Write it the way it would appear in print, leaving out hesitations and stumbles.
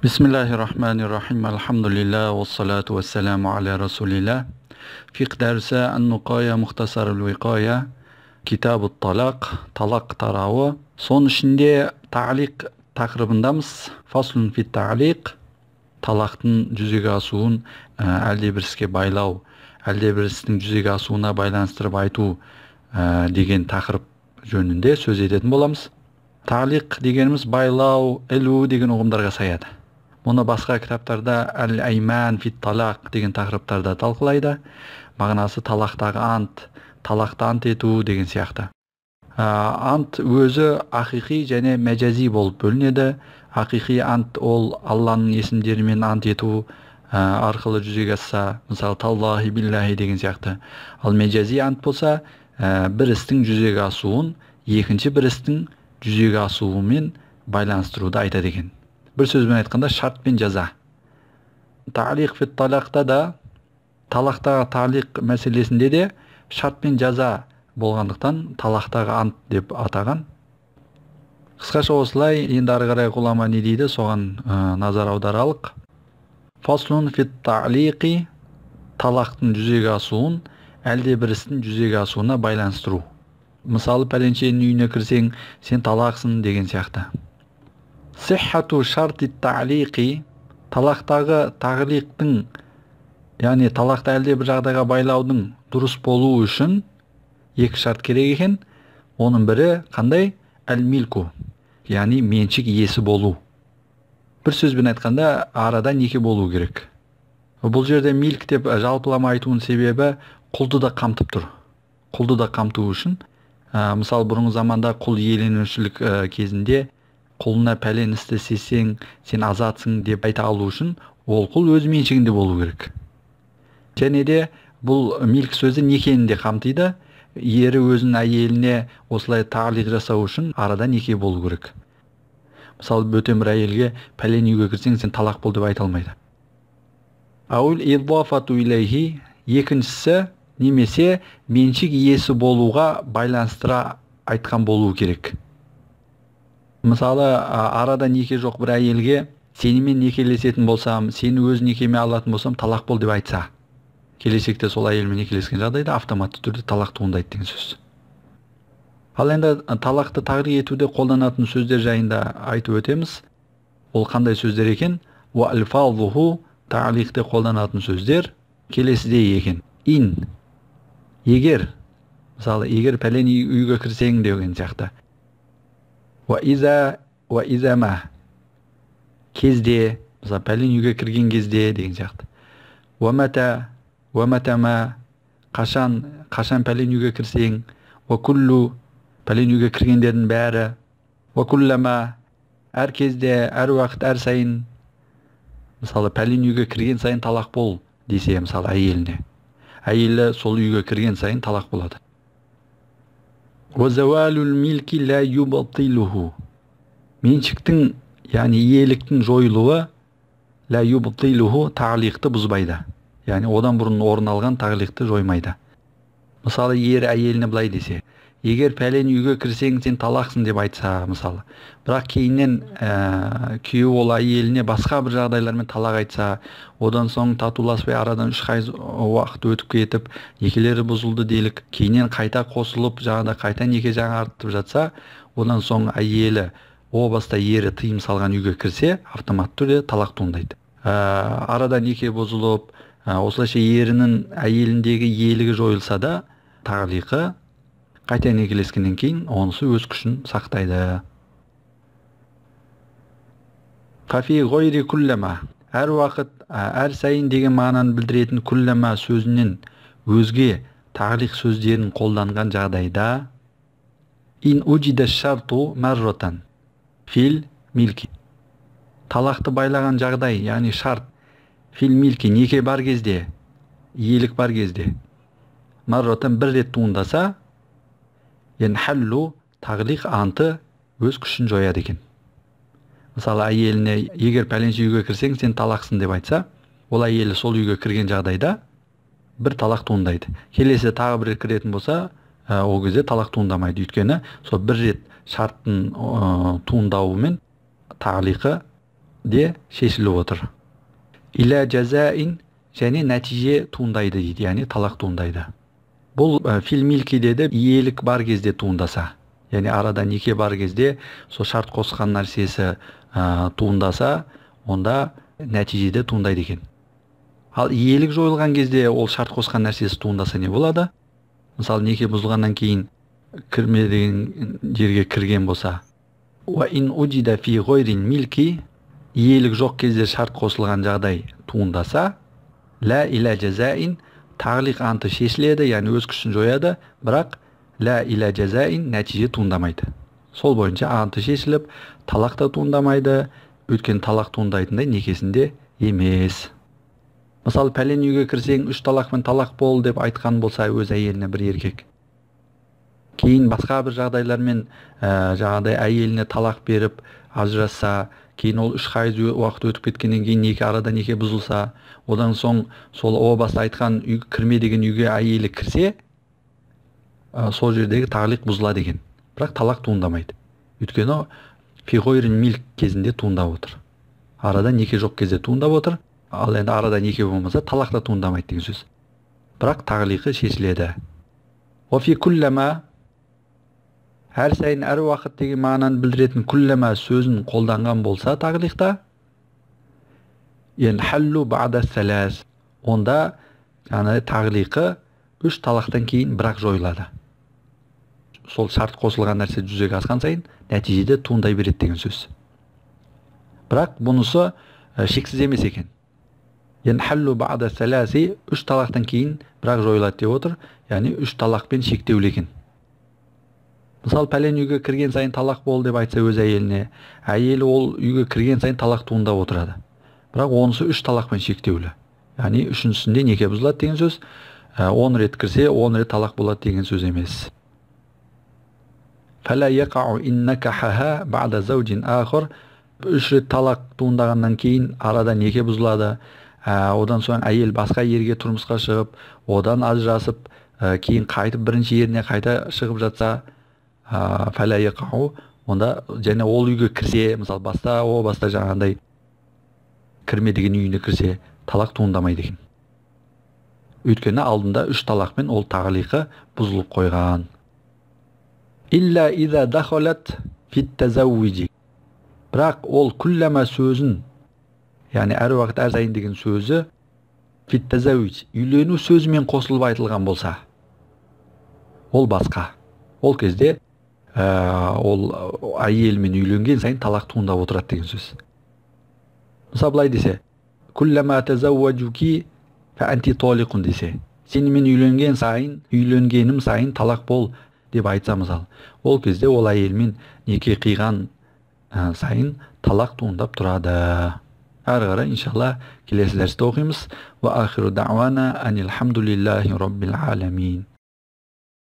Бисмиллахи-рахмани-рахим. Альхамдулилля, вассалату вассаламу аля расулилля. Фиқх дәрісі Ан-Нуқая Мухтасарул Уиқая, Китабут Талақ, талақ тарауы. Соның ішінде тағлиқ тақырыбындамыз. Фаслун фи тағлиқ, талақтың жүзеге асуын әлде бір іске байлау, әлде бір істің жүзеге асуына байланыстырып айту деген тақырып жөнінде сөз ететін боламыз. Тағлиқ дегеніміз байлау, ілу деген ұғымдарға саяды. Мұны басқа кітаптарда әл-айман фит талақ деген тақырыптарда талқылайды. Мағынасы талақтағы ант, талақты ант ету деген сияқты. Ант өзі ақиқи және мәжази болып бөлінеді. Ақиқи ант ол Алланың есімдерімен ант ету арқылы жүзеге асса, мысалы таллахи биллахи деген сияқты. Ал мәжази ант болса, бір істің жүзеге асуын екінші бір істің жүзеге асуымен байланыстыруды айтады екен. Бір сөзбен айтқанда шарт пен жаза. Тағлиқ фит талақта да, талақтағы тағлиқ мәселесінде де шарт пен жаза болғандықтан талақтағы ант деп атаған. Қысқаша осылай, енді ары қарай ғұлама не дейді, соған назар аударалық. Фаслун фит тағлиқи, талақтың жүзеге асуын әлде бір істің жүзеге асуына байланыстыру. Мысалы, пәленшенің үйіне кірсең, сен талақсың деген сияқты. Сиххату шарти тағлиқи, талақтағы тағлиқтың, яғни талақты әлде бір жағдайға байлаудың дұрыс болуы үшін екі шарт керек екен. Оның бірі қандай? Әл-милку, яғни меншік иесі болу. Бір сөзбен айтқанда, арада неке болу керек. Бұл жерде милк деп жалпылама айтуының себебі құлды да қамтып тұр. Құлды да қамту үшін, мысалы, бұрынғы заманда құл иеленушілік кезінде құлына пәлен істі істесең, сен азатсың деп айта алу үшін ол құл өз меншігінде болу керек. Және де бұл милк сөзі некені де қамтиды. Ері өзінің әйеліне осылай тағлиқ жасау үшін арада неке болу керек. Мысалы, бөтен бір әйелге пәлен үйге кірсең, сен талақ бол деп айта алмайды. Ауыл иддафату илейхи, екіншісі немесе меншік иесі болуға байланыстыра айтқан болу керек. Мысалы, арада неке жоқ бір әйелге сенімен некелесетін болсам, сені өз некеме алатын болсам, талақ бол деп айтса, келешекте сол әйелмен некелескен жағдайда автоматты түрде талақ туындайды деген сөз. Ал енді талақты тағлиқ етуде қолданатын сөздер жайында айтып өтеміз. Ол қандай сөздер екен? Уа альфазуху, тағлиқте қолданатын сөздер келесідей екен. Ин, егер, мысалы, егер пәлен үйге кірсең деген сияқты. Уа иза, уа иза ма, кезде, мысалы, пәлен үйге кірген кезде деген сияқты. Уа мата, уа мата ма, қашан, қашан пәлен үйге кірсең. Уа куллу, пәлен үйге кіргендердің бәрі. Уа куллама, әр кезде, әр уақыт, әр сайын. Мысалы, пәлен үйге кірген сайын талақ бол десе, мысалы, әйеліне. Әйелі сол үйге кірген сайын талақ болады. Уа зауалул милки ла юбтилуху. Меншіктің, яғни иеліктің жойылуы ла юбтилуху тағлиқты бұзбайды. Яғни одан бұрын орын алған тағлиқты жоймайды. Мысалы, ер әйеліне былай десе, егер пәлен үйге кірсең, сен талақсың деп айтса, мысалы. Бірақ кейіннен күйеуі ол әйеліне басқа бір жағдайлармен талақ айтса, одан соң татуласпай арадан 3 ай уақыт өтіп кетіп, некелері бұзылды делік, кейіннен қайта қосылып, жаңағыда қайта неке жаңартып жатса, одан соң әйелі о баста ері тыйым салған үйге кірсе, автоматты түрде талақ туындайды. Арада неке бұзылып, осылайша ерінің әйеліндегі иелігі жойылса да, тағлиқы қайта некелескеннен кейін онысы өз күшін сақтайды. Фафи ғойри күлләмә, әр уақыт, әр сайын деген мағынаны білдіретін күлләмә сөзінен өзге тағлиқ сөздерін қолданған жағдайда ин уджида шарту марратан фил милки, талақты байлаған жағдай, яғни шарт фил милки, неке бар кезде, иелік бар кезде марратан бір рет туындаса, енхаллу, тағлиқ анты өз күшін жояды екен. Мысалы, әйеліне егер пәленше үйге кірсең, сен талақсың деп айтса, ол әйелі сол үйге кірген жағдайда бір талақ туындайды. Келесі тағы бір рет кіретін болса, ол кезде талақ туындамайды. Өйткені сол бір рет шарттың туындауымен тағлиқы де шешіліп отыр. Иля жазаин және нәтиже туындайды дейді, яғни талақ туындайды. Бұл фил милки деді, иелік бар кезде туындаса, яғни арада неке бар кезде сол шарт қосқан нәрсесі туындаса, онда нәтижеде туындайды екен. Ал иелік жойылған кезде ол шарт қосқан нәрсесі туындаса не болады? Мысалы, неке бұзылғаннан кейін кірме деген жерге кірген болса, уа ин уджида фи ғойрин милки, иелік жоқ кезде шарт қосылған жағдай туындаса, ля иля жазаин, тағлиқ анты шешіледі, яғни өз күшін жояды, бірақ ля иля жазаин нәтиже туындамайды. Сол бойынша анты шешіліп, талақ та туындамайды, өйткені талақ туындайтындай некесінде емес. Мысалы, пәлен үйге кірсең, 3 талақпен талақ бол деп айтқан болса өз әйеліне бір еркек. Кейін басқа бір жағдайлармен жаңағыдай әйеліне талақ беріп ажырасса, кейін ол 3 хайыз уақыт өтіп кеткеннен кейін неке арада неке бұзылса, одан соң сол о баста айтқан үй кірме деген үйге әйелі кірсе, сол жердегі тағлиқ бұзылады екен. Бірақ талақ туындамайды. Өйткені фи ғойрин милк кезінде туындап отыр. Арада неке жоқ кезде туындап отыр. Ал енді арада неке болмаса талақ та туындамайды деген сөз. Бірақ тағлиқы шешіледі. Уа фи куллама, әр сайын әр уақыт деген мағынаны білдіретін күлләмә сөзін қолданған болса тағлиқта, янхаллу ба'да салас, онда жаңағы тағлиқы 3 талақтан кейін бірақ жойылады. Сол шарт қосылған нәрсе жүзеге асқан сайын нәтижеде туындай береді деген сөз. Бірақ бұнысы шексіз емес екен. Янхаллу ба'да саласи, 3 талақтан кейін бірақ жойылады деп отыр, яғни 3 талақпен шектеулі екен. Мысалы, пәлен үйге кірген сайын талақ бол деп айтса өз әйеліне, әйелі ол үйге кірген сайын талақ туындап отырады. Бірақ онысы 3 талақпен шектеулі. Яғни үшіншісінде неке бұзылады деген сөз, 10 рет кірсе 10 рет талақ болады деген сөз емес. Фәлә яқау ин накахаха ба'да зауджин ахар, 3 рет талақ туындағаннан кейін арада неке бұзылады. Одан соң әйел басқа ерге тұрмысқа шығып, одан ажырасып, кейін қайтып бірінші еріне қайта шығып жатса, фәлә яқау, онда және ол үйге кірсе, мысалы баста о баста жаңағындай кірме деген үйіне кірсе, талақ туындамайды екен. Өйткені алдында 3 талақпен ол тағлиқы бұзылып қойған. Илля иза дахалат фит тазаввуджи. Бірақ ол күлләмә сөзін, яғни әр уақыт әр сайын деген сөзі фит тазаввуж, үйлену сөзімен қосылып айтылған болса, ол басқа. Ол кезде ол әйелмен үйленген сайын талақ туындап отырады деген сөз. Мысалы былай десе, күлләмә тазавважуки фа анти толиқун десе, сенімен үйленген сайын, үйленгенім сайын талақ бол деп айтса мысалы, ол кезде ол әйелмен неке қиған сайын талақ туындап тұрады. Әрі қарай иншалла келесі дәрісте оқимыз. Уа ахиру дa'вана анилхамдулиллахи роббил аламин.